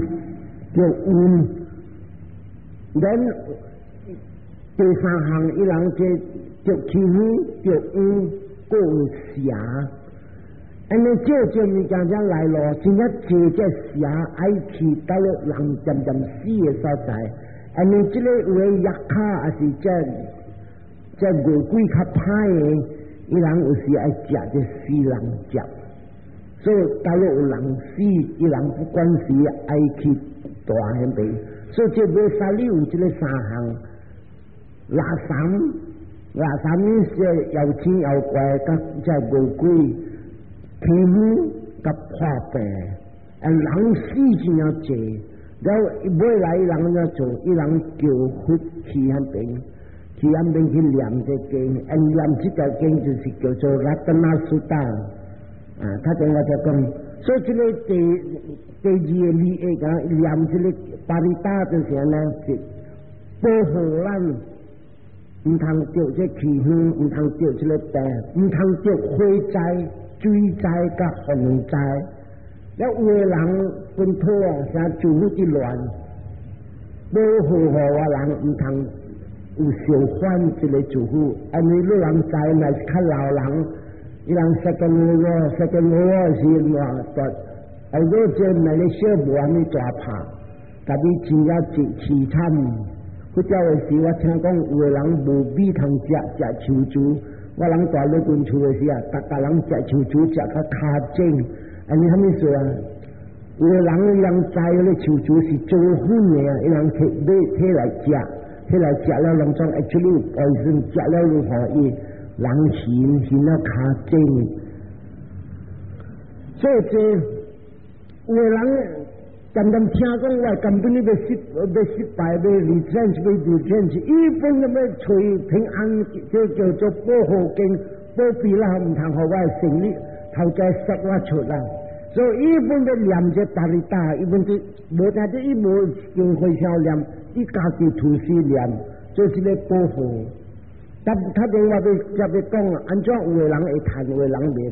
叫瘟。咱第三項伊人這著起風著瘟，閣有蛇。按呢這種物件才來咯，真正濟這蛇愛去佗落人漸漸死的所在。按呢這個有的藥卡還是這這餓鬼較歹的，伊人有時愛食這死人食。所以佗落有人死，伊人不管是愛去蹛彼邊。所以這衛沙利有這個三項，垃圾，垃圾是妖精妖怪，佮這餓鬼、天風佮破病，啊人死真正濟，了尾來伊人按怎做？伊人叫佛去彼邊，去彼邊去念這經，啊念這條經就是叫做 Ratana Sutta。啊，他等我就講，所以這個第二個利益啊，念這個 paritta 就是按呢，是保護咱，毋通著這氣風，毋通著這個病，毋通著火災、水災佮風災。了有的人本土啊，啥住佇亂，保護予我人毋通有相反一個祝福，因為你人知若是較老人，伊人 second war，second war 是話，但如果這馬來西亞無按呢大拍，但是真正真凄慘。嗰陣時我聽講有個人無米通食，食樹枝。我人蹛咧阮厝的時啊，逐家人食樹枝食較跤整，按呢啥物事啊？有個人人知彼個樹枝是做粉的啊，伊人提買提來食，提來食了，攏總 actually poison，食了如何伊人形形了跤整。所以這有個人漸漸聽講，我根本欲失敗，欲 retrench，欲 retrench，伊本欲揣平安，這叫做保護經，保庇啦，毋通予我生意頭家殺我出啦。所以伊本欲念這 paritta，伊本就無但這伊無機會曉念，伊家己吐司念，就是咧保護。但他電話欲接欲講，按怎有的人會趁，有的人袂。